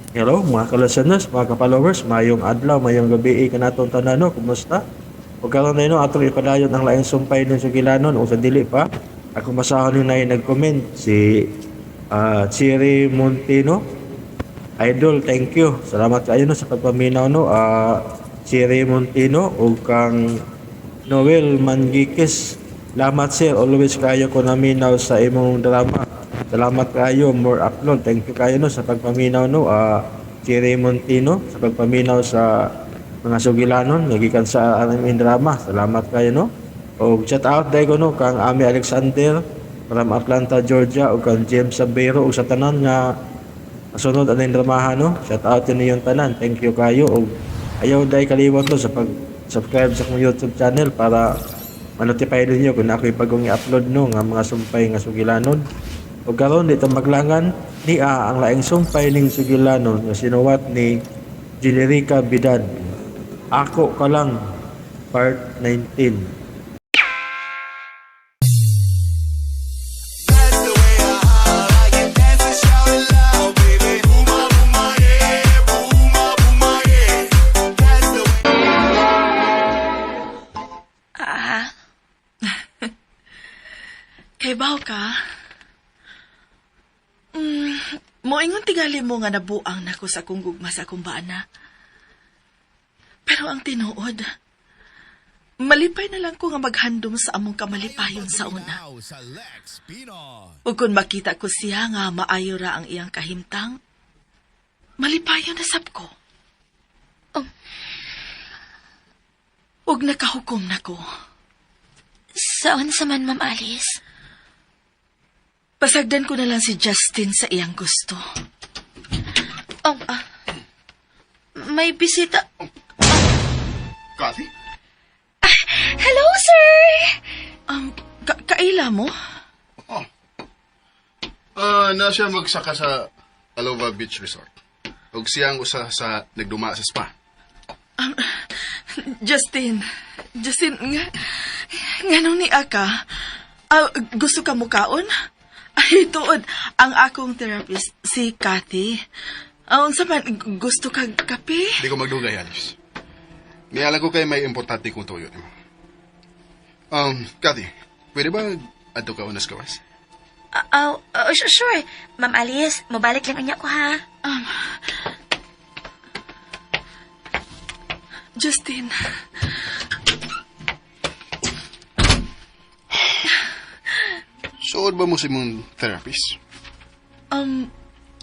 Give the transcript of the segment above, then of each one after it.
Hello mga ka-listeners, mga ka-followers, mayong adlaw, mayong gabi kanatong tanan no, kumusta? Ug karon na no, atong ipadayon ang laing sumpay ng sugilanon o sa dili pa. Ako masahon ni nag-comment si Chiri Montino. Idol, thank you. Salamat kayo no sa pagpaminaw no. Chiri Montino ug kang Noel Mangikis. Salamat sir, always kayo ko naminaw sa imong drama. Salamat kayo, more upload. Thank you kayo no sa pagpaminaw no. Chiri Montino sa pagpaminaw sa mga sugilanon nagikan sa aming drama. Salamat kayo no. Og shout out dai ko no kang Ami Alexander from Atlanta, Georgia ug kang James Sabero ug sa tanan nga kasunod aning dramahan no. Shout out yun yung tanan. Thank you kayo ug ayaw dai kaliwat no sa pag-subscribe sa akong YouTube channel para ma-notify ninyo kung ako'y bagong i-upload no nga mga sumpay nga sugilanon. Ug karon dito maglangan niya ang laing sumpay ning sugilanon nga sinuwat ni Generica Bidad. Ako ka lang, part 19. Ah. Kay baw ka? Moingon tingali mo nga nabuang nako sa akong gugma sa akong bana. Pero ang tinuod, malipay na lang ko nga maghandom sa among kamalipayon sa una. Ug kung makita ko siya nga maayo ra ang iyang kahimtang, malipayon na sab ko. Oh. Ug nakahukom na ko. Saan sa man, Ma'am Alice? Pasagdan ko na lang si Justin sa iyang gusto. Oh, may bisita. Kathy? Hello, sir! Kaila mo? Oh. Na siya magsaka sa Alova Beach Resort. Og siyang usa sa nagduma sa spa. Justin, Justin, nga, nganong ni Aka? Gusto ka mukaon? Ay, tuod, ang akong therapist, si Kathy. Unsa man, gusto kag kape? Di ko magdugay, Alice. Nialam ko kay may importante kong tuyo nimo. Kathy, pwede ba adto ka unas gawas? Oh, sure. Ma'am Alice, mabalik lang anya ko, ha? Justin. Suod ba mo sa imong therapist?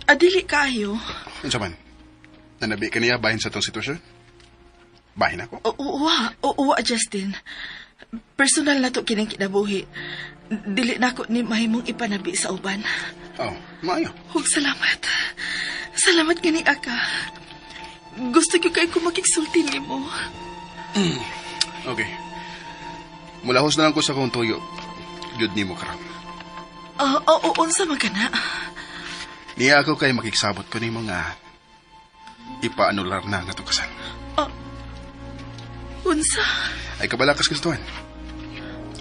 Adili kayo. Unsa man? Nanabi ka niya bahin sa tong sitwasyon? Bahin ako? Uwa, Justin. Personal na to kining kinabuhi. Dili na ako ni mahimong ipanabi sa uban. Oh, maayo. Hug salamat. Salamat gani aka. Gusto ko kay ko makigsulti nimo. Okay. Mulahos na lang ko sa kong tuyo. Yun nimo karon. Oo, unsa man ka na? Niya ako kay makiksabot ko nimo nga ipaanular na nga itong kasal. Unsa? Ay kabalakas kastuhan.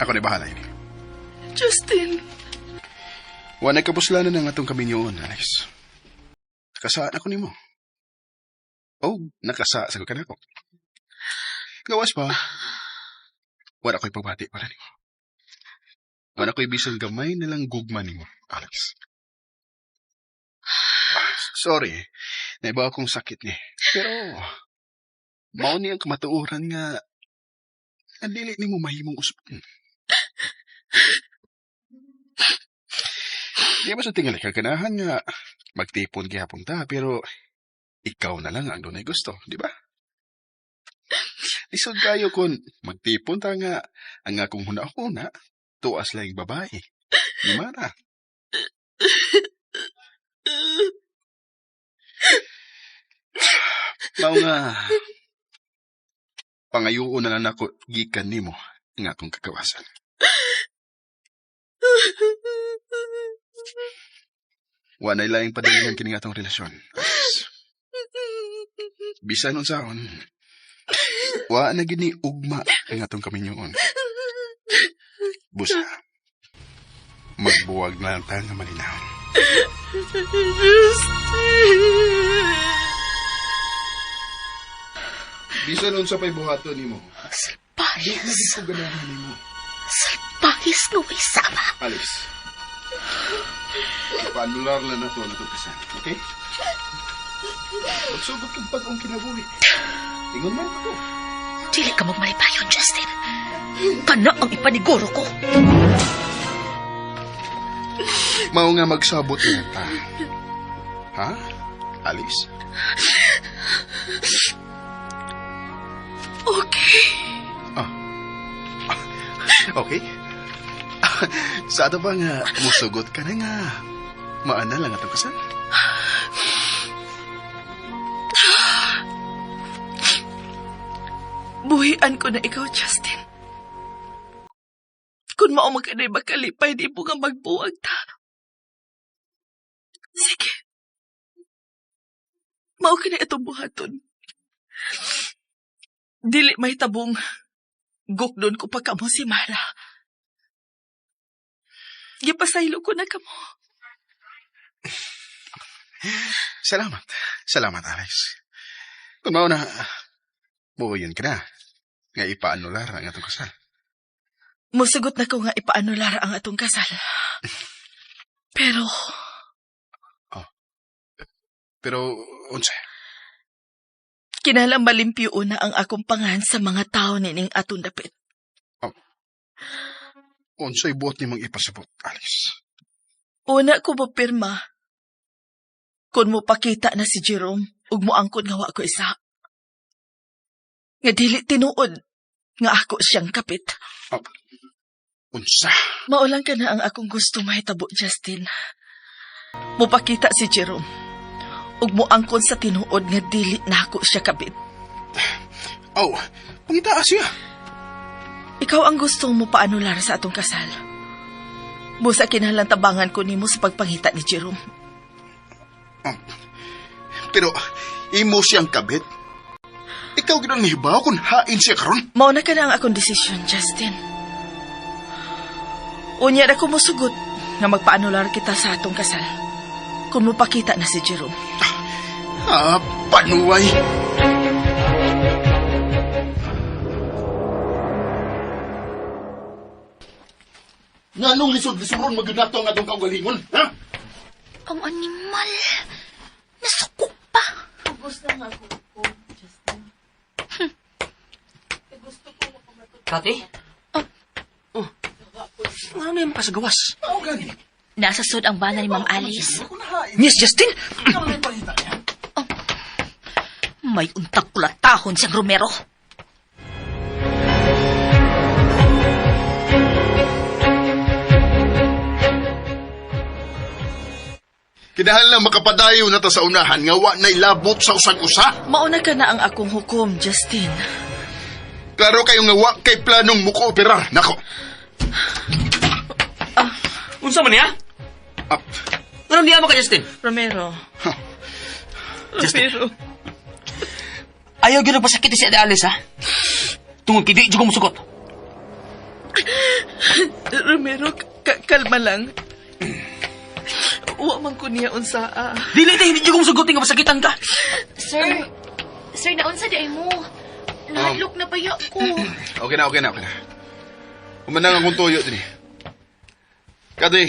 Ako na bahala ini. Justin. Wa na kapuslanan ang atong kaminyoon, Alex. Nakasaan ako nimo. Oh, nakasa sa ka nako. Gawas pa. Wala ko'y pagbati para nimo. Wala ko'y bisan gamay na lang gugma nimo, Alex. Sorry, naiba akong sakit ni. Pero, mao ni ang kamatuoran nga ang dili nimo mahimong usbon. Di ba sa tingali ka ganahan nga magtipon gihapon ta, pero ikaw na lang ang dunay gusto, di ba? Lisod kayo kung magtipon ta nga ang akong huna-huna, tuas lang babae. Ni Mara. Mao nga, pangayuon na lang nako gikan nimo nga akong kagawasan. Wa na'y laing padayon kini atong relasyon. Alex. Bisan unsaon, wa na gini ugma ang atong kaminyoon. Busa, magbuwag na lang ta nga malinahon. Justin! Bisan unsa pa'y buhaton nimo. Di na Salpahis. gid ko ganahan nimo. Salpahis nga way sama. Alice. Ipanular lang na to ang atong kasal, okay? Magsugot kang pag-ong kinabuhi. Ingon man ko to. Dili ka magmalipayon, Justin. Kana ang ipaniguro ko. Mao nga magsabot na ta. Ha? Alice? Okay. Okay? Sa ato ba nga, musugot ka na nga. Maana lang atong kasal. Buhian ko na ikaw, Justin. Kung mao man ka na'y makalipay, di mo nga magbuwag ta. Sige. Mao ka na itong buhaton. Dili may tabong. Gukdon ko pa kamo si Mara. Gipasaylo ko na kamo. Salamat. Salamat, Alex. Kung mao na, buuyon ka na. Nga ipaanular ang atong kasal. Musugot na ko nga ipaanular ang atong kasal. Pero, Pero, unsa? kinahanglan malimpyo una ang akong pangan sa mga tao nining atong dapit. Unsay buot nimong ipasabot, Alice? Una ko mo pirma. Kung mo pakita na si Jerome, ug mo angkon nga wa ko isa. Nga dili tinuod nga ako siyang kapit. Unsa? Maulang ka na ang akong gusto mahitabo, Justin. Mupakita si Jerome. Ug mo angkon sa tinuod nga dili na ako siya kabit. Oh, pangitaa siya. Ikaw ang gusto mo paanular sa atong kasal. Busa kinahanglan tabangan ko nimo sa pagpangita ni Jerome. Pero, imo siyang kabit. Ikaw gid ang hibaw kung hain siya karon. Mao na ka na ang akong desisyon, Justin. Unya na ko mosugot nga magpaanular kita sa atong kasal. Kung mopakita na si Jerome. Ah, panuway. Nga nung lisod-lisuron magyud nato ang atong kaugalingon, ha? Ang animal. Nasuko pa. Kati? Oh. Ano na yung makasagawas? Mao gani. Nasa sud ang bana ni Ma'am Alice. Ako na hain. Miss Justin? Ikaw na pangita niya. May untag kulatahon siyang Romero. Kinahanglan makapadayo na ta sa unahan nga wa na'y labot sa usag-usa. Mauna ka na ang akong hukom, Justin. Klaro kayo nga wa kay planong mukooperar. Nako. Unsa man niya? Ah, Anong niya mo ka, Justin? Romero. Justin. Romero. Ayaw gyud pasakit si Ate Alice, ha? Tungod kay di jud ko musugot. Romero, kalma lang. Wa man ko niya unsa. Ah. Dili tayo hindi jud ko musugot nga masakitan ka. Sir, sir, naunsa di ay mo. Nahadlok na baya ko. Okay na, okay na, okay na. Humanang akong tuyo din eh. Kati,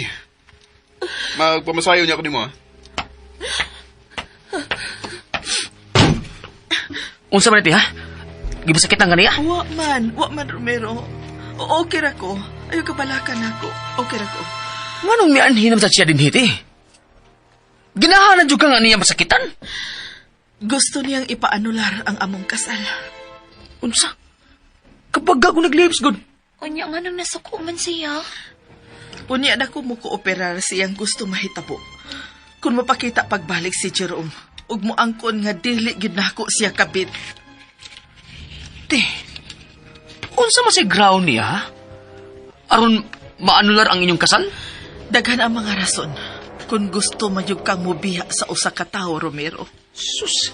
magpamasayo niya ako nimo ha. Unsa man iti, ha? Gipasakitan ka niya? Wa man, wa man Romero. Okay ra ko. Ayaw kabalakan ako. Okay ra ko. Nganong mianhin naman sa siya din hiti? Ginahanan jud ka nga niya masakitan? Gusto niyang ipaanular ang among kasal. Unsa? Kapag ako naglips, good. Unya nga nang nasuko man siya. Unya na ko mo kooperar siyang gusto mahitabo. Kung mapakita pagbalik si Jerome, ug mo angkon nga dili gyud nako siya kabit. Te, unsa man say ground niya, ha? Aron maanular ang inyong kasal? Daghan ang mga rason kung gusto mayug kang mobiya sa usa ka tawo, Romero. Sus,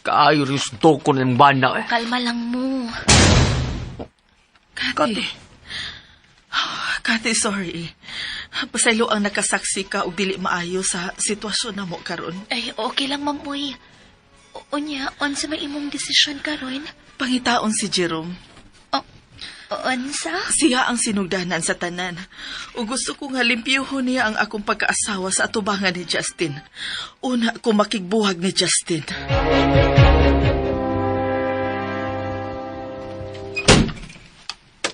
kaayo rin yung doko ng bana eh. Kalma lang mo. Kati. Kati, sorry. Pasaylo ang nakasaksi ka og dili maayo sa sitwasyon na mo karon. Ay, okay lang, Ma'am Uy. Unya, unsa may imong desisyon karon? Pangitaon si Jerome. Unsa? Siya ang sinugdanan sa tanan. O gusto ko nga limpyuhon niya ang akong pagkaasawa sa atubangan ni Justin. Una ko makigbuhag ni Justin.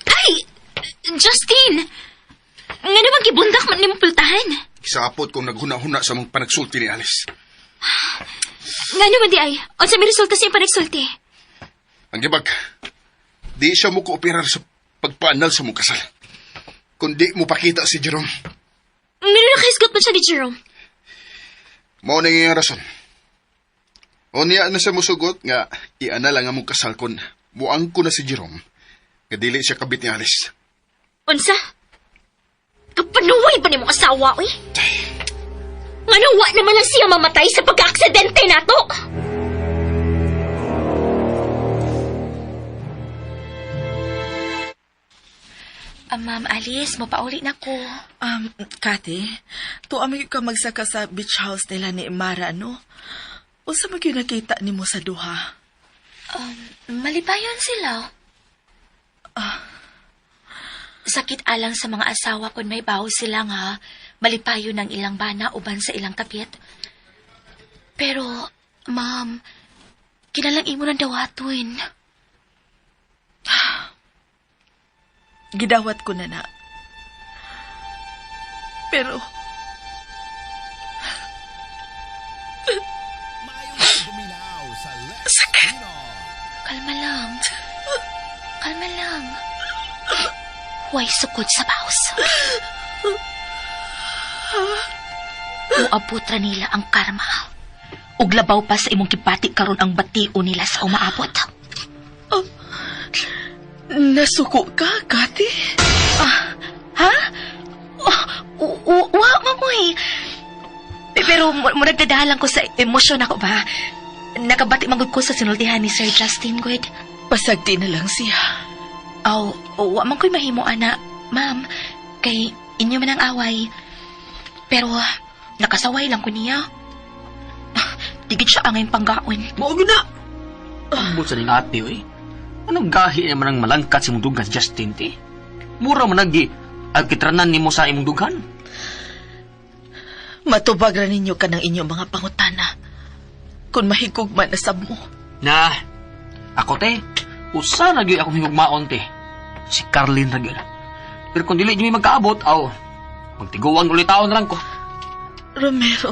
Ay! Justin! Nga naman gibundak man nimo pultahan? Isapot kong naghuna-huna sa mong panagsulti ni Alice. Nga naman di ay, unsa may resulta sa iyong panagsulti? Ang gibag, di siya mo kooperar sa pagpaanal sa mong kasal. Kundi mo pakita si Jerome. Nga na nakahisgot man siya ni Jerome. Mao na nga rason. O niya na sa musugot nga iana lang ang mong kasal kon muang ko na si Jerome nga dili siya kabit ni Alice. Unsa? Kapanuway ba ni mong asawa, uy? Nga wa naman lang siya mamatay sa pagka-aksidente nato! Ma'am Alice, mapauli na ko. Kate, tuwa mo ka magsaka sa beach house nila ni Mara, no? Unsa man gyud nakita nimo sa duha? Malibayon sila. Sakit alang sa mga asawa kung may bawo sila nga, malipayon ng ilang bana uban sa ilang kapit. Pero, ma'am, kinalang imo ng dawaton. Gidawat ko na na. Pero, sakit. Kalma lang. Kalma lang. Huwag sukod sa baos. Muabot ra nila ang karma. Ug labaw pa sa imong gibati karon ang batio nila sa umaabot. Nasuko ka, Kate? Ha? Oh, wa mamoy. Pero nagdadahalan ko sa emosyon ako ba? Nakabati magud ko sa sinultihan ni Sir Justin Good. Pasagdi na lang siya. Aw, wa man ko'y mahimo ana, ma'am. Kay inyo man ang away. Pero nakasaway lang ko niya. Digit siya ang ngayong panggaon. Mao gyud na. Ambot sa ning ate oy. Anong gahi naman ang malangkat sa imong dughan si Justin ti? Mura man nagi alkitranan nimo sa imong dughan. Matubag ra ninyo kanang inyong mga pangutana. Kung mahigugma na sab mo. Na, ako te, usa na gyud akong higugmaon te. Si Carlin ra gyud. Pero kung dili gyud mi magkaabot, aw, magtiguang ulit taon na lang ko. Romero,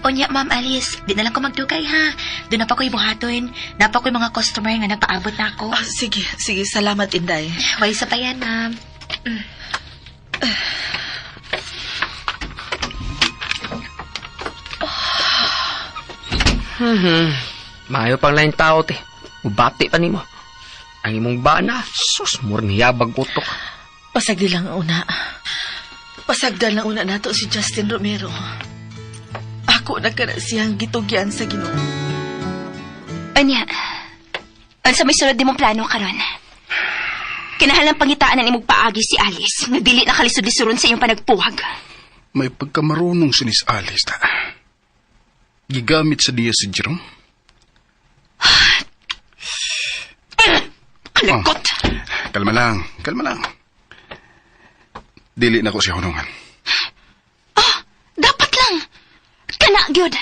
Unya, Ma'am Alice, di na lang ko magdugay ha. Doon na pa ko'y buhaton. Napa ko'y mga customer nga nagpaabot na ako. Ah, sige, sige, salamat, Inday. Way sa pa yan, ma'am. Maayo pang lain tao te. Ubati pa nimo. Ang imong bana, sus, murag niyabag utok. Pasagdi lang ang una. Pasagdan lang una nato si Justin Romero. Ako na kana siyang gitugyan sa Ginoo. Anya, unsa may sunod nimong plano karon? Kinahanglan pangitaan ang imong paagi si Alice nga dili na kalisod-lisuron sa iyong panagpuwag. May pagkamarunong si Miss Alice ta. Gigamit sa diya si Jerome. Kalagot! Oh, kalma lang, kalma lang. Dili na ko siya hunungan. Ah, dapat lang. Kana gyud.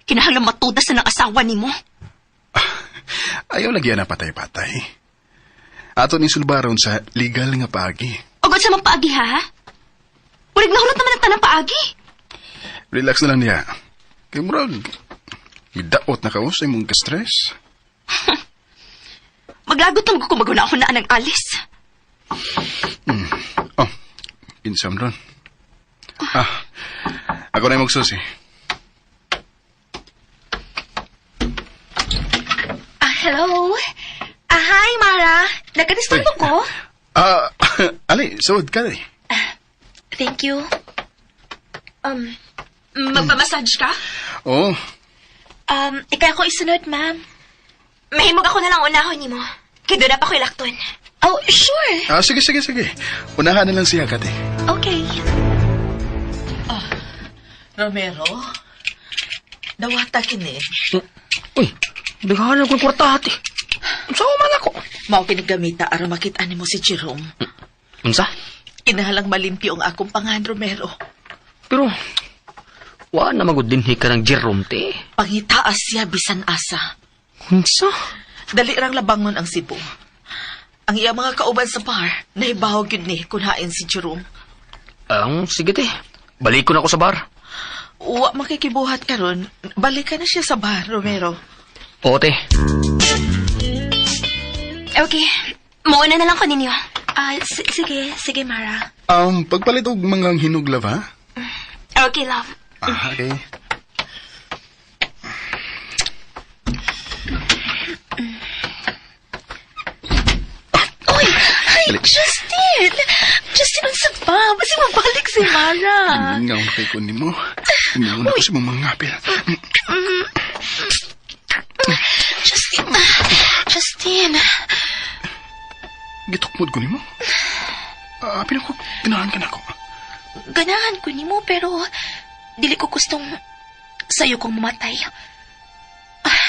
Kinahanglan matudas na ng asawa nimo. Ayaw lagi na patay-patay. Ato ni sulbaron sa legal nga paagi. Ugod sa mang paagi ha? Ulig nahulot naman ang tanang paagi. Relax na lang niya. Kay murag, midaot na ka sa imong ka-stress. Maglagot lang ko maguna-hunaan ng Alice. Oh, kinsam ron. Ah, ako na yung magsusi. Ah, hello. Ah, hi, Mara. Nagka-disturb Uy. ko? Ah, ali, suod ka eh. Thank you. Magpamassage ka? Oo. Ikaw ako isunod, ma'am. Mahimog ako na lang unahon nimo. Kay doon na pa ko'y lakton. Oh, sure. Ah, sige, sige, sige. Unahan na lang siya, Kate. Okay. Romero, Dawata kini. Uy, daghanan kong kwarta ate. Unsa man ako? Mao kini gamita aron makita nimo si Jerome. Unsa? Kinahalang malimpyo ang akong pangan, Romero. Pero, wa na magud dinhi ka ng Jerome, te. Pangitaas siya bisan asa. Unsa? Dali rang labangon ang Cebu. Ang iya mga kauban sa bar, nahibaw gyud ni kun hain si Jerome. Ang sige, te. Balik ko na ako sa bar. Wa makikibuhat karon, balik ka na siya sa bar, Romero. Oo, te. Okay, mauna na lang ko ninyo. Ah, sige, sige, Mara. Pagpalit og mga hinog, love, ha? Okay, love. Ah, okay. Uy! Ay, Justin! Justin, unsa ba? Basta mabalik si Mara. Mingaw na kay kunin mo. Mingaw na ko sa mga ngapil. Justin! Justin! Gitukmod ko nimo. Ah, pero ko ganahan ka na ako. Ganahan ko nimo pero dili ko gustong sa'yo kong mamatay. Ah,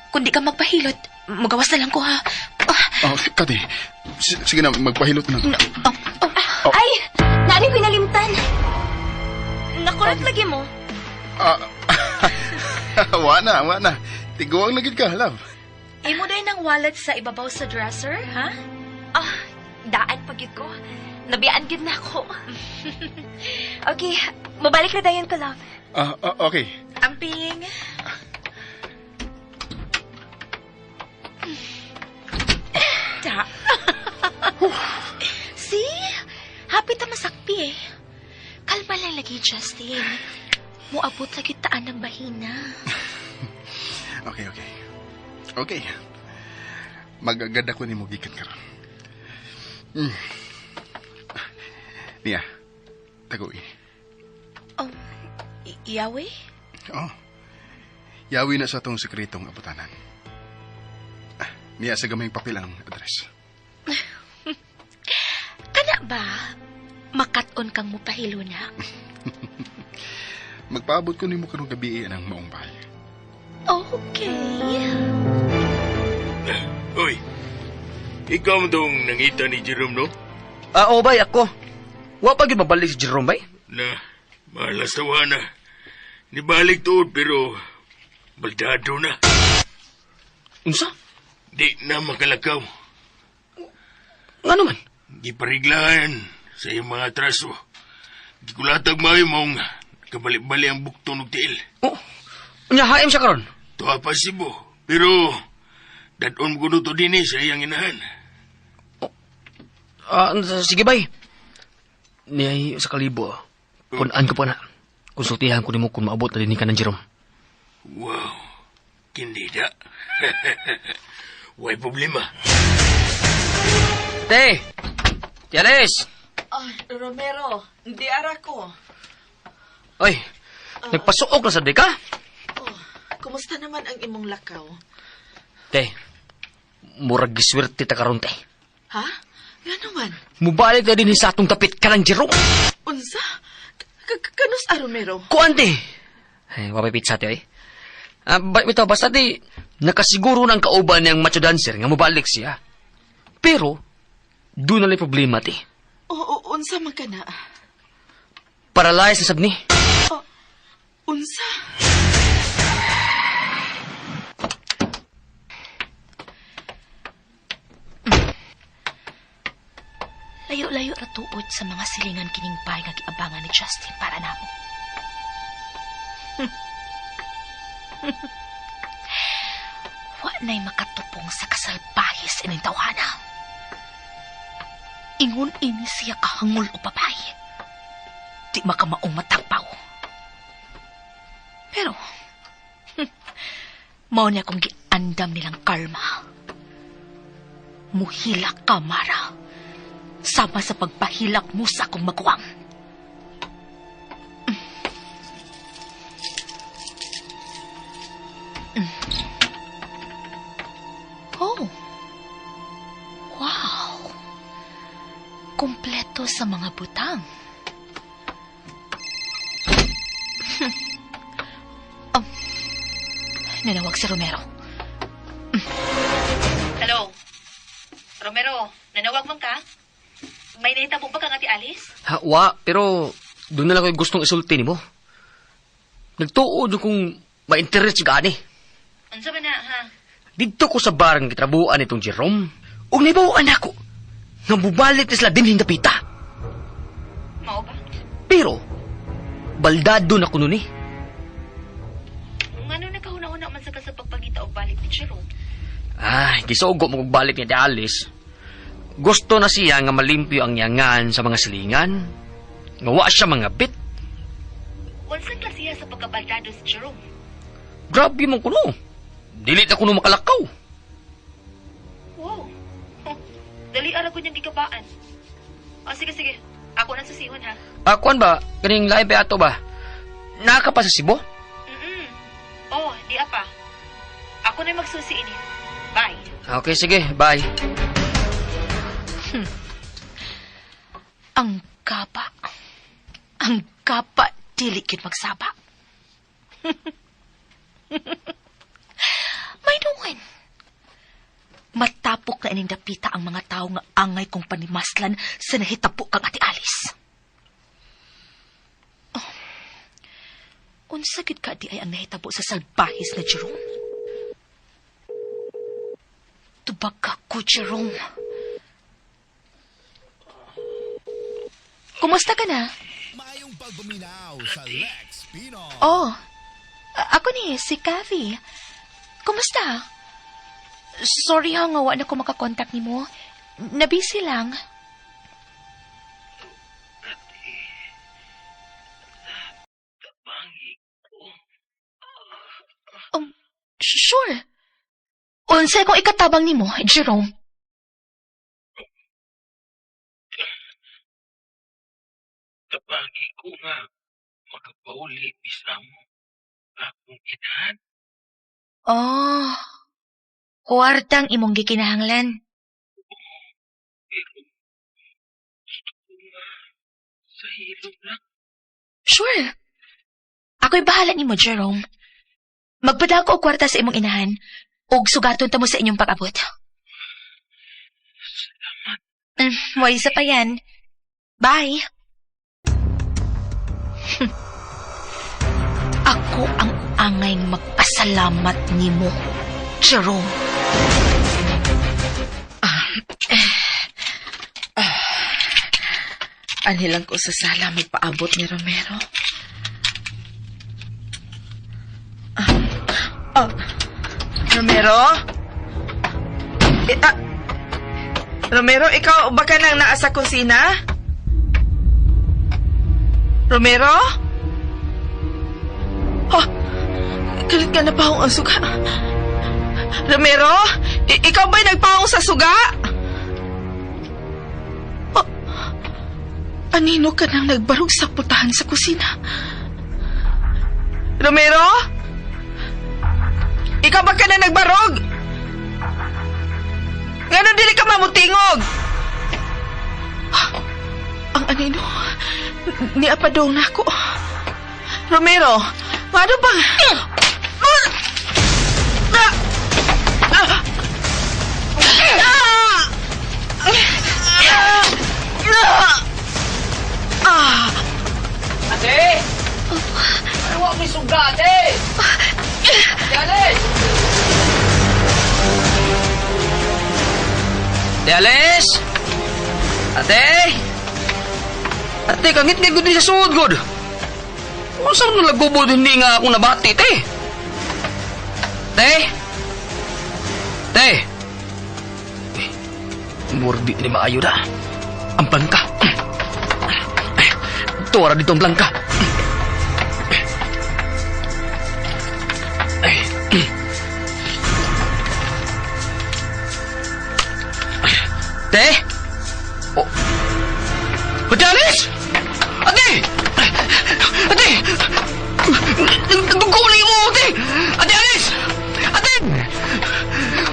kung di ka magpahilot, magawas na lang ko ha. Ah, Ah, Kati, sige na, magpahilot na. no, oh, oh. Ay! Nani ko inalimtan. Nakurot lagi mo. Ah, wa na, wa na. Tiguang na gid ka, love. Imo day ng wallet sa ibabaw sa dresser, ha? Ah, daan pag ko. Nabiyaan gid na ako. Okay, mabalik na dayon ko, love. Ah, ah, okay. Amping. Ta. See? Happy ta masakpi eh. Kalma lang lagi, Justin. Muabot lagi taan ng bahina. Okay, okay. Okay. Magagad ako ni mo gikan karon. Niya, tagoy. Yawi? Oh. Yawi na sa atong sekretong abutanan. Ah, niya sa gamayng papel ang address. Kana ba? Makat-on kang mupahilo na. Magpaabot ko nimo karong gabi ang maong bahay. Okay. Uy, ikaw mo dong nangita ni Jerome, no? Ah, oo, bay, ako. Wa pa gyud mabalik si Jerome, bay. Na, malas tawa na. Nibalik tuod pero baldado na. Unsa? Di na makalakaw. Ngano man? Gipariglahan sa iyong mga atraso. Gikulatag maayo mong kabali-bali ang buktong og tiil. Oh, unya haim siya karon. Tuwa pa sibo. Pero dadon mo kuno to dinhi sa iyang inahan. Ah, sige, bay. Niyay sa kalibo. Kun-an ko pa na. Konsultihan ko nimo kung maabot na din ka ng Jerome. Wow, kindida. Way problema. Te! Tianes! Ay, Romero, di ara ko. Oy, nagpasuok na sad ka? Oh, kumusta naman ang imong lakaw? Te, murag giswerte ta karon te. Ha? Nga naman? Mubalik na din sa atong tapit ka ng Jerome. Unsa? Kanus a, Romero? Kuan te. Ay, wapay pizza te ay. Ah, ba, ito, basta te, nakasiguro ng kauban niyang macho dancer nga mubalik siya. Pero, doon na lang problema te. Oo, unsa man ka na? Paralyzed na sab ni. Oh, unsa? Layo-layo ra tuod sa mga silingan kining bay nga giabangan ni Justin para namo. Wa na'y makatupong sa kasalbahis ining tawhana. Ingon ini siya kahangol o babae. Di makamaong matagpaw. Pero, mao niya kung giandam nilang karma. Muhilak ka, Mara. Sama sa pagpahilak mo sa akong maguwang. Oh. Wow. Kompleto sa mga butang. Nanawag si Romero. Hello? Romero, nanawag man ka? May nahitabo ba kang Ate Alice? Ha, wa, pero doon na lang ko gustong isulti nimo. Nagtuo jud kong ma-interest siya ani. Unsa ba na, ha? Didto ko sa bar nga gitrabuan nitong Jerome. Ug nahibaw-an ako nga mubalik na sila dinhing dapita. Mao ba? Pero baldado na kuno ni. Ngano nagkahuna-huna man sa ka sa pagpangita og balik ni Jerome? Ay, gisugo mo kog balik ni Ate Alice. Gusto na siya nga malimpyo ang yangan sa mga silingan. Nga wa siya mga bit. Unsa klasiya sa pagkabaldado si Jerome? Grabe man kuno. Dili na kuno makalakaw. Wow. Huh. Dali ara ko niyang gikabaan. O, sige, sige. Ako na susihon, ha? Ah, kuan ba? Kaning lain ba ato ba? Naa ka pa sa Cebu? Mm-mm. Oh, di apa. Ako na magsusi ini. Bye. Okay, sige. Bye. Ang kapa. Ang kapa, dili gyud magsaba. May dungan. Matapok na ining dapita ang mga tao nga angay kong panimaslan sa nahitabo kang Ate Alice. Oh. Unsa gid ka di ay ang nahitabo sa salbahis na Jerome? Tubag ka ko, Jerome. Kumusta ka na? Oh, ako ni, si Kathy. Kumusta? Sorry ha, nga wa na ko makakontak nimo. Nabisi lang. Sure. Unsay kong ikatabang nimo, Jerome? Tabangi ko nga makapauli bisa mo akong inahan. Oh, kwartang imong gikinahanglan. Pero gusto ko nga sa hilom lang. Sure. Ako'y bahala nimo, Jerome. Magpadala ko og kwarta sa imong inahan ug sugaton ta mo sa inyong pag-abot. Salamat. Way sa pa yan. Bye. Ako ang angay magpasalamat nimo, Jerome. Anhi lang ko sa sala magpaabot ni Romero. Romero? Romero, ikaw ba ka nang naa sa kusina? Romero? Oh, kalit ka na pahong ang suga. Romero? Ikaw ba'y nagpahong sa suga? Oh, anino ka nang nagbarog sa putahan sa kusina? Romero? Ikaw ba ka na nagbarog? Ngano dili ka mamutingog? Ang anino, niapadong na ako. Romero, ngano ba? Ate! Ay, wa may suga, ate! Ate Alice! Ate Alice! Ate! Ate, kangit-ngit ko din sa suod, god. Kung saan na lagubo din hindi nga akong nabati, te? Te? Te? Eh, murdi ni maayo na. Ang plangka. Tuwara dito ang plangka. Te? Oh. Ate Alice! Ate! Ate! Nagdugo na mo, ate! Ate Alice! Ate!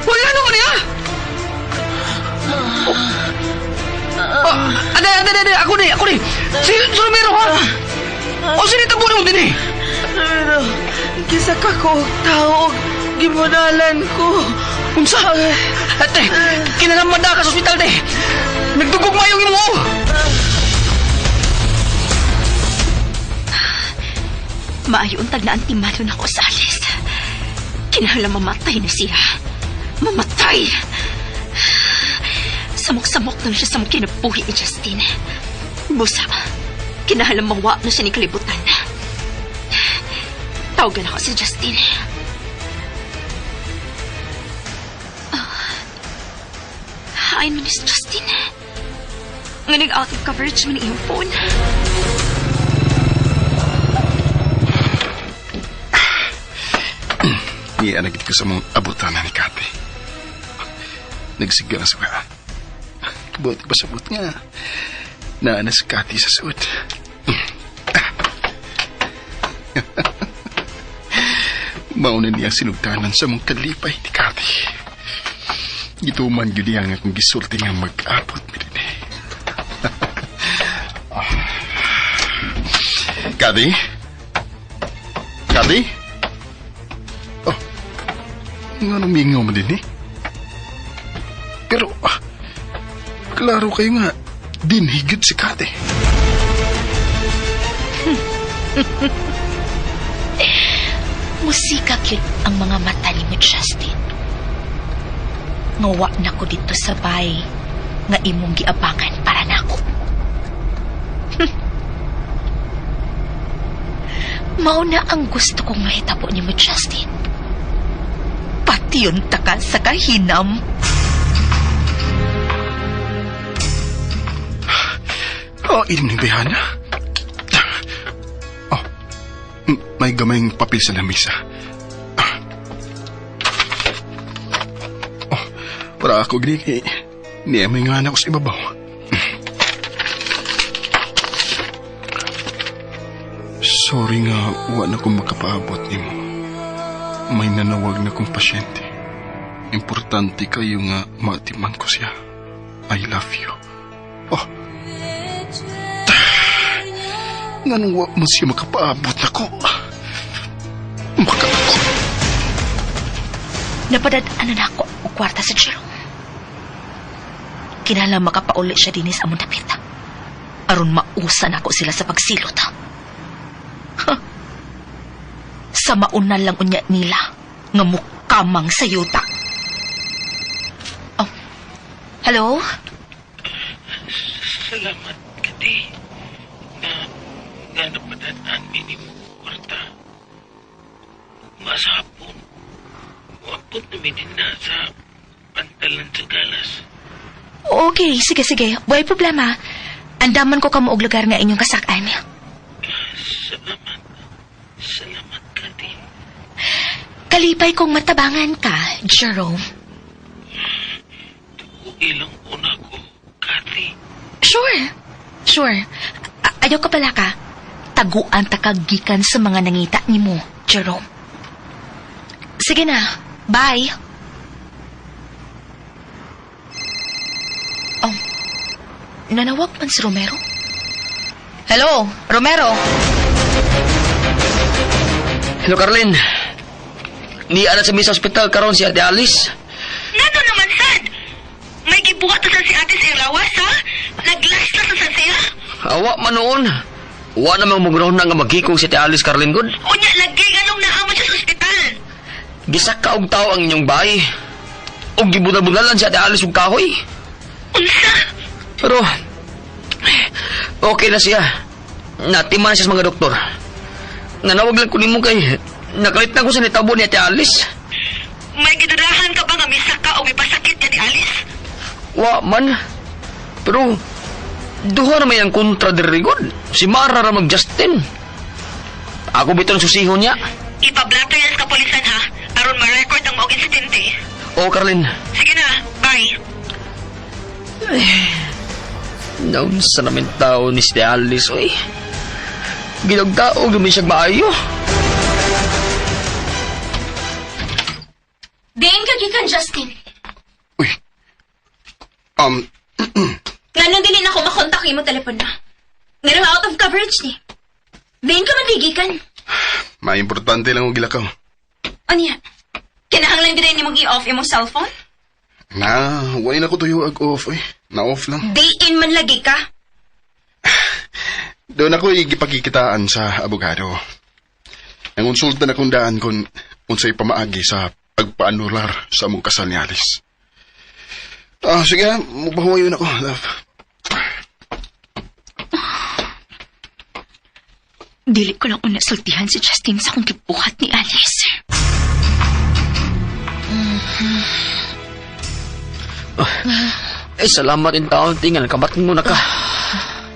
Wala naman niya! Oh, ate, ate, ate, ako ni, ako ni! Si Romero, ha? O, sinitabo na mo din eh! Romero, gisa ka ko, tao. Gibunalan ko. Unsa? Ate, kinahanglan ka sa ospital, te. Nagdugog mayong imo. Maayo untag na antimano na ko sa Alice. Kinahanglan mamatay na siya. Mamatay! Samok-samok na siya sa mga kinabuhi ni Justin. Busa, kinahanglan mawa na siya ni kalibutan. Tawagan ako si Justin. Ah, ay, man si Justin. Nga nag-out of coverage man ang iyong phone. Niya na gid ko sa mong abutan na ni Kate. Nagsiga na suka. Buot ko pasabot nga. Naa na si Kate sa suot. Mauna niya sinugdanan sa mong kalipay ni Kate. Gituman gyud niya nga kung gisulti nga mag-abot mi dinhi. Kate? Kate? Oh, nga nung mingaw mo din eh. Pero, klaro kayo nga, dinhigit si Kate. Musika cute ang mga mata ni mo, Justin. Ngawa na ko dito sa bay nga imong giabangan para nako. Mao na ang gusto kong mahitabo ni mo, Justin. Pati yun taka sa kahinam. Oh, ining bayhana. Oh, may gamayng papel sa lamisa. Oh, para ako gini kay niya may nga ko sa ibabaw. Sorry nga, wa na ko makapaabot nimo. May nanawag na kong pasyente. Importante kayo nga maatiman ko siya. I love you. Oh. Nganong wa mo siya makapaabot nako? Makatakot. Napadad-an na nako og kwarta sa Jerome. Kinahanglan makapauli siya dinis among dapit. Aron mausa nako sila sa pagsilot. Ha? Sa mauna lang unya nila nga mukamang sa yuta. Oh. Hello? Salamat, Kati. Na nga napadaan mi mo kwarta. Ugma sa hapon. Muabot na mi din na sa pantalan sa galas. Okay, sige, sige. Way problema. Andaman ko kamo og lugar nga inyong kasakan. Salamat. Salamat, Kati. Kalipay kong matabangan ka, Jerome. Ilang una ko, Kati. Sure. Sure. Ayaw ka pala ka. Taguan ta ka gikan sa mga nangita nimo, Jerome. Sige na. Bye. Oh. Nanawag man si Romero? Hello, Romero. Hello, Carlin. Ni ana sa mi sa ospital karon si Ate Alice. Nano naman, sad? May gibuhat na sa si ate sa iyang lawas, ha? Naglas na sa siya? Awa man noon. Wa namang mugrahon na nga maghikog si Ate Alice, Carlin, good. Unya, lagi ganong naamon siya sa ospital. Gisaka og tao ang inyong bahay. Og gibunal-bunalan si Ate Alice og kahoy. Unsa? Pero, okay na siya. Natiman siya sa mga doktor. Nanawag lang ko nimo kay nakalit na ko sa nitabo ni Ate Alice. May gidurahan ka ba nga misaka o may pasakit ni Ate Alice? Wa man. Pero, duha na may ang kontra diri god. Si Mara ra mag-Justin. Ako biton susihon niya. Ipablato yan sa kapulisan, ha? Aron ma-record ang maong insidente. Oo, Carlin. Sige na, bye. Naunsa namin tao ni si Alice, oy. Ginagtao, gumi siyang maayo. Diin ka gikan, Justin. Uy. Nganong dili na ako makontak imo telepono. Nganong out of coverage ni. Diin ka man di gikan. Maimportante lang og gilakaw. Anya? Kinahanglan gid nimong i-off imong cellphone? Na, wala na ko tuyo ag off eh. Na-off lang. Day in man lagi ka. Doon ako igipakikitaan sa abogado. Nangonsulta na kong daan kung unsay pamaagi sa pagpaanular sa among kasal ni Alice. Ah, sige, mubahuwayon ako, love. Dili ko lang una sultihan si Justin sa akong gibuhat ni Alice. Eh, salamat in taon, tingal. Kabat mo na ka.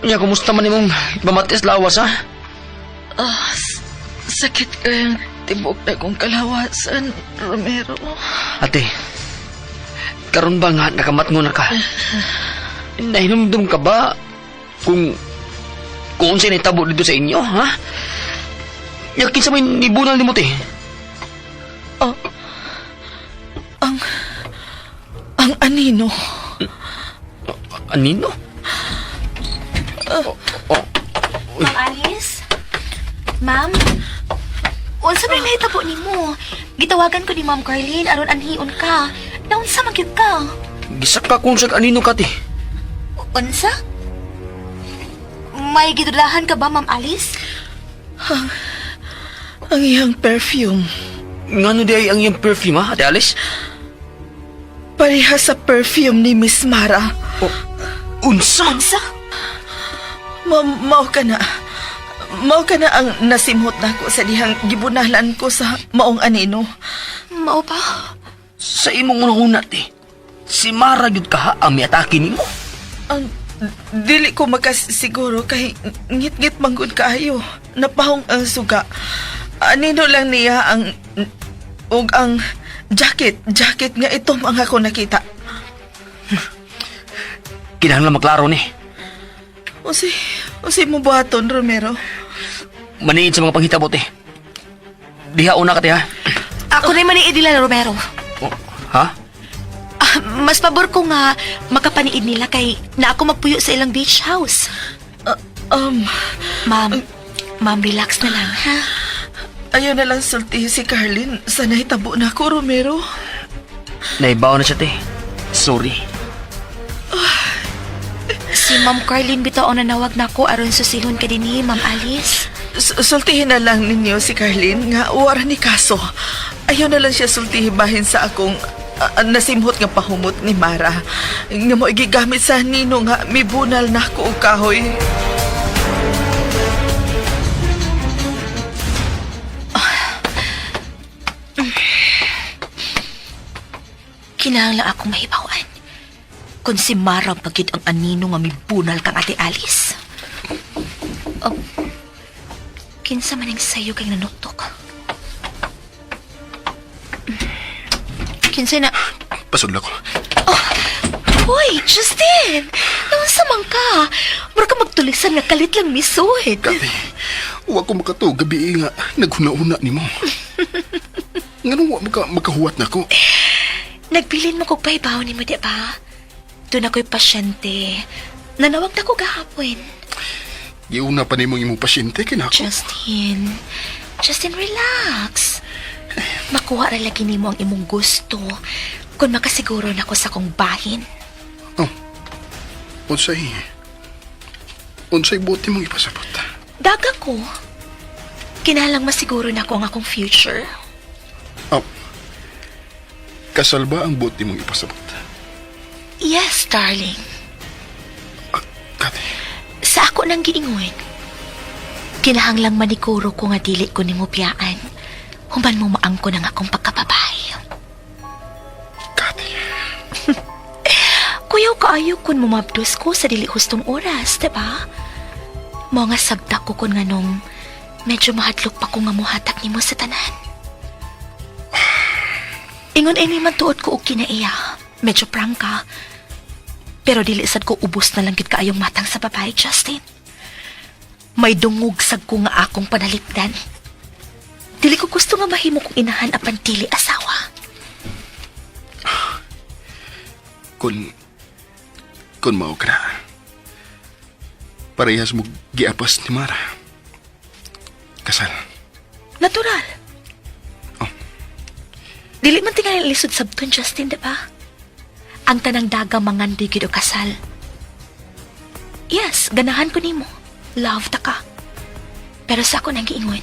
Nya, kumusta man imong bamatis lawas, ha? Ah, sakit kayong tibok na kong kalawasan, Romero. Ate, karon ba nga nakamat mo na ka? Nahinumdum ka ba kung unsay nahitabo dito sa inyo, ha? Yakin sa may nibunal ni mo, te. Oh, ang anino. Anino? Oh, oh. Ma'am Alice? Ma'am? Unsa may nahitabo nimo? Gitawagan ko ni Ma'am Carlene aron anhion ka. Naunsa man gyud ka? Gisaka kung sa anino ka, te. Unsa? May gidudahan ka ba, Ma'am Alice? Ang iyang perfume. Ngano di ay ang iyang perfume, ha, Ate Alice? Pareha sa perfume ni Miss Mara. Oh, unsa? Unsa? Mao ka na. Mao ka na ang nasimhot nako sa dihang gibunalan ko sa maong anino. Mao pa? Sa imong unang-una, te. Si Mara gyud ka ha, ang miatake nimo. Ang dili ko makasiguro kay ngit-ngit manggod kaayo. Napahong ang suga. Anino lang niya ang ug ang jacket, jacket nga itom ang ako nakita. Kinahanglan maklaro ni. Usi, usi mo buhaton, Romero. Maniid sa mga panghitabo, te. Diha una ka, te, ha? Ako na maniid nila, Romero. Oh, ha? Ah, mas pabor ko nga makapaniid nila kay na ako magpuyo sa ilang beach house. Um, Ma'am, ma'am, relax na lang, ha? ayaw na lang sulti si Carlin. Sanay tabo na ako, Romero. Naibaw na siya, te. Sorry. Si Ma'am Carlene bitaw ang nanawag nako aron susihon ka dinhi, Ma'am Alice. Sultihin na lang ninyo si Carlin nga wara ni kaso. Ayaw na lang siya sultihin bahin sa akong nasimhot nga pahumot ni Mara. Nga mo igigamit sa nino nga mibunal na ako og kahoy. Kinahanglan akong mahibawan. Kung si Mara pagid ang anino nga mibunal kang Ate Alice. Oh, kinsa man ang sayo kay nanuktok. Kinsa na... Pasudla ko. Oh, hoy, Justin! Naunsa man ka? Mura ka magtulisan nga kalit lang misuhid. Kati, wa ko makatuo gabi nga naghuna-huna nimo. Nganong wa makahuwat na ko? Nagbilin mo kog pahibaw nimo, di ba? Doon ako'y pasyente. Nanawag na ko gahapon. Giuna pa nimo imong pasyente kinako. Justin, Justin, relax. Makuha ra lagi nimo ang imong gusto kung makasiguro na ko sa kong bahin. Oh. Unsay unsay buti mong ipasabot? Daga ko. Kinalang masiguro na ko ang akong future. Oh. Kasal ba ang buti mong ipasabot? Yes, darling. Ah, Kati, Sa ako nang giingon. Kinahanglang maniguro ko nga dili ko nimo biyaan. Human mo maangko ng akong pagkababay. Kati. Kuyaw kaayo kun mumabdos ko sa dili hustong oras, diba? Mo nga sabta ko kun nganong medyo mahadlok pa ko nga muhatak nimo sa tanan. Ingon ini man tuod ko og kinaiya. Medyo prangka. Pero dili sad ko ubos na lang gid kaayong matang sa babae, Justin. May dungog sad ko nga akong panalipdan. Dili ko gusto nga mahimo kong inahan apan dili asawa. Kung mao ka na. Parehas mo giapas ni Mara. Kasal. Natural. Dili man tingali lisod sabton, Justin, di ba? Ang tanang daga mangandoy gid og kasal. Yes, ganahan ko nimo. Love ta ka. Pero sa ako nang giingon,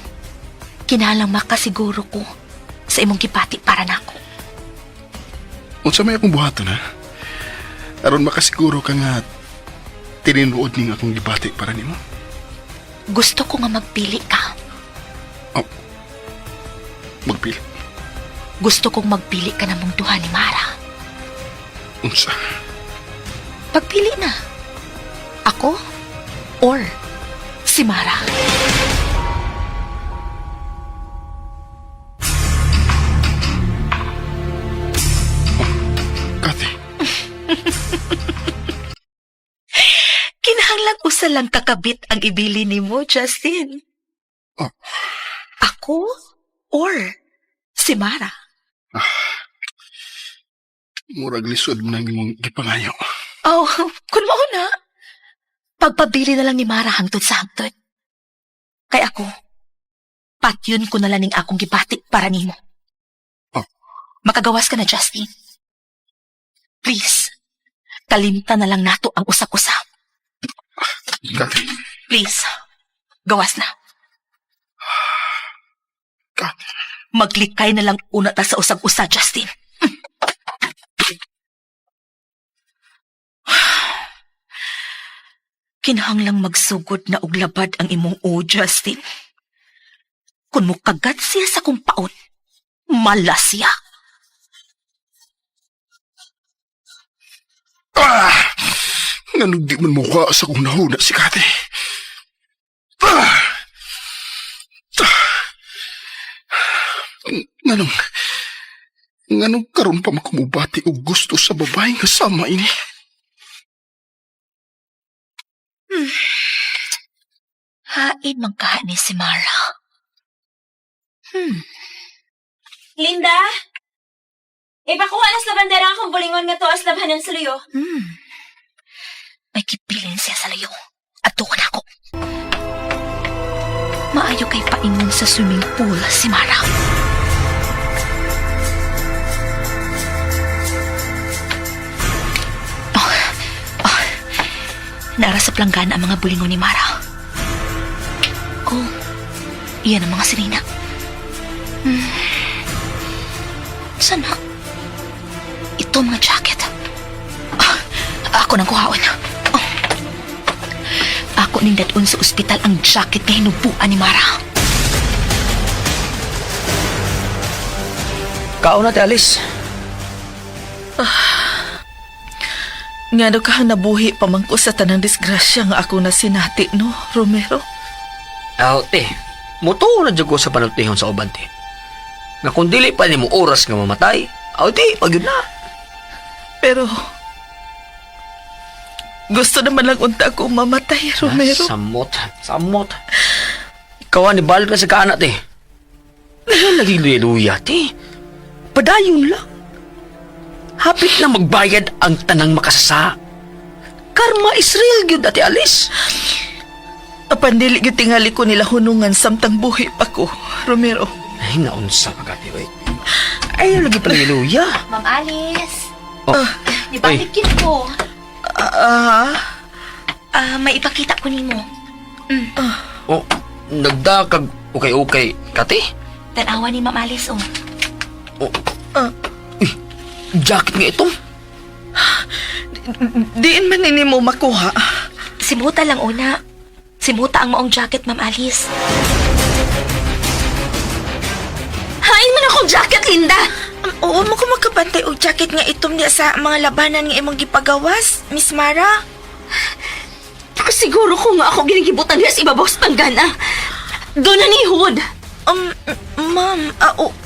kinahanglang makasiguro ko sa imong gipati para nako. Unsa may akong buhaton, ha? Aron makasiguro ka nga tinuod ning akong gibati para nimo. Gusto ko nga magpili ka. Oh. Magpili. Gusto kong magpili ka ng mong duha ni Mara. Unsa? Pagpili na. Ako or si Mara. Kathy, Kinahanglang usa lang kakabit ang ibili nimo, Justin. Oh. Ako or si Mara. Murag lisod mo nang imong gipangayo. Oh, kun mao na. Pagpabili na lang ni Mara hangtod sa hangtod. Kay ako, patyon ko na lang ning akong gibati para nimo. Oh. Makagawas ka na, Justin. Please, kalimta na lang nato ang usap-usap. Kathy, Please, gawas na. Kathy. Maglikay na lang una ta sa usag-usa, Justin. Kinahanglang magsugod na og labad ang imong o, Justin. Kung mukagat siya sa kong paon, malas siya. Ah! Nganong di man mukha sa kong nahuna si Kathy. Ah! Ah! Nganong, nganong karon pa makumubati og gusto sa babae nga sama ini. Hain man kaha ni si Mara. Linda? Ipakuha na sa bandera akong bulingon nga tuas labhanan sa luyo. May kibilin siya sa layo. At tuon ako. Maayo kay paingon sa swimming pool si Mara. Oh, oh. Nara sa planggana ang mga bulingon ni Mara. Oh, iyan ang mga sinina. Sana? Ito mga jacket. Ah, ako nang kuhaon. Oh. Ako ning dadun sa ospital ang jacket nga hinubuan ni Mara. Kaon na, te Alice. Nga do ka nabuhi pamangko sa tanang disgrasya nga ako na sinati, no, Romero? Aw, te. Mutuo na dyan ko sa panultihon sa uban, te. Nga kung dili pa nimo oras nga mamatay, aw, te, pag yun na. Pero, gusto naman lang unta ko mamatay, Romero. Ah, samot, samot. Ikaw ni balik na sa kaana, te. Ngayon lagi luya-luya, te. Padayon lang. Hapit na magbayad ang tanang makasasa. Karma is real gyud, Ate Alice. Apan dili gyud tingali ko nila hunungan samtang buhi pa ko, Romero. Ay, naunsa ka, Ate. Oy. Ay, lagi pa luya. Ma'am Alice, Oh, ibalik yun ko. Ah, Ah, may ipakita ko nimo. oh, nagdakag okay-okay, Kate. Tanawa ni Ma'am Alice, oh. Oh. Ah. Uy, jacket nga itong. diin man ini mo makuha. Simuta lang una. Simuta ang maong jacket, Ma'am Alice. Hain man akong jacket, Linda! Oo mo ko makabantay og jacket nga itom niya sa mga labanan nga imong gipagawas, Miss Mara. Siguro ko nga ako ginigibutan niya sa ibabaw sa panggana. Doon na ni Hood. Ma'am,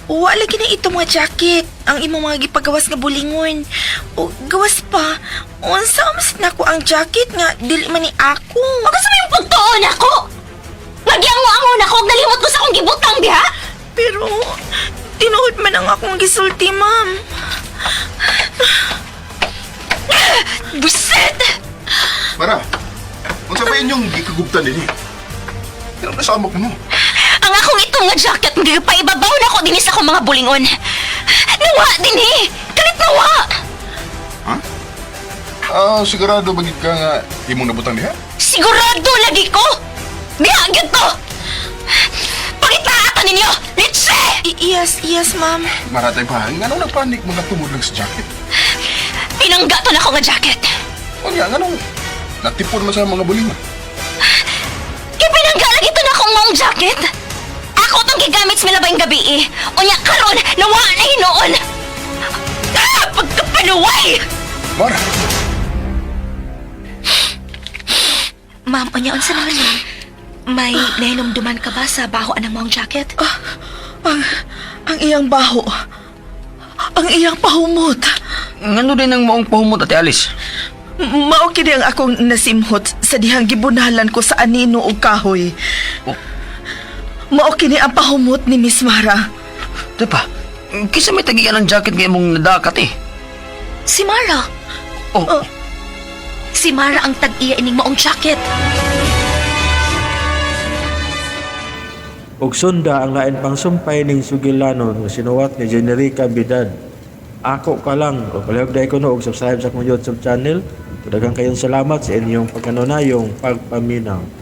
wa lagi na itom nga jacket ang imong mga gipagawas nga bulingon. O gawas pa. Unsa man nako ang jacket nga dili man ni ako. Gusto mo yung pagtuon ako? Nagyango-ango na ako, ug nalimot ko sa akong gibutang diha. Pero tinuod man ang akong gisulti, ma'am. Buset! Mara, unsa ba inyong gikagubtan dinhi? Pero nasama ko mo. Ang akong itong nga jacket, paibabaw na ako dinis akong mga bulingon. Nawa din eh! Kalit nawa! Ha? Ah, sigurado ba gid ka nga imong nabutang diha? Sigurado lagi ko! Diha gyud to! Pangitaa ta ninyo! Litse! Yes, yes, ma'am. Maratay pa, nganong nagpanik mga tungod lang sa jacket? Pinangga to na ako nga jacket. Unya, nganong natipon man sa mga bulingon? Kay pinangga lagi to na akong maong jacket. Ako tong gigamit sa milabayng gabi eh. Unya karon, nawa na hinuon. Ah, pagkapanuway! Mara, Ma'am, unya unsa naman ma'am? May nahinumduman ka ba sa baho anang maong jacket? Ang iyang baho. Ang iyang pahumot. Ngano din ang maong pahumot, Ate Alice? Mao kini ang akong nasimhot sa dihang gibunalan ko sa anino og kahoy. Oh. Mao kini ang pahumot ni Miss Mara. Di pa, kisa may tagian ang jacket nga imong nadakat eh. Si Mara. Oh, Si Mara ang tag-iya ining maong jacket. Ug sunda ang lain pang sumpay ning sugilanon nga sinuwat ni Generica Bidad. Ako ka lang. O palihog dahil ko no, og subscribe sa akong YouTube channel. Daghang kayong salamat sa inyong pagkanunayong pagpaminaw.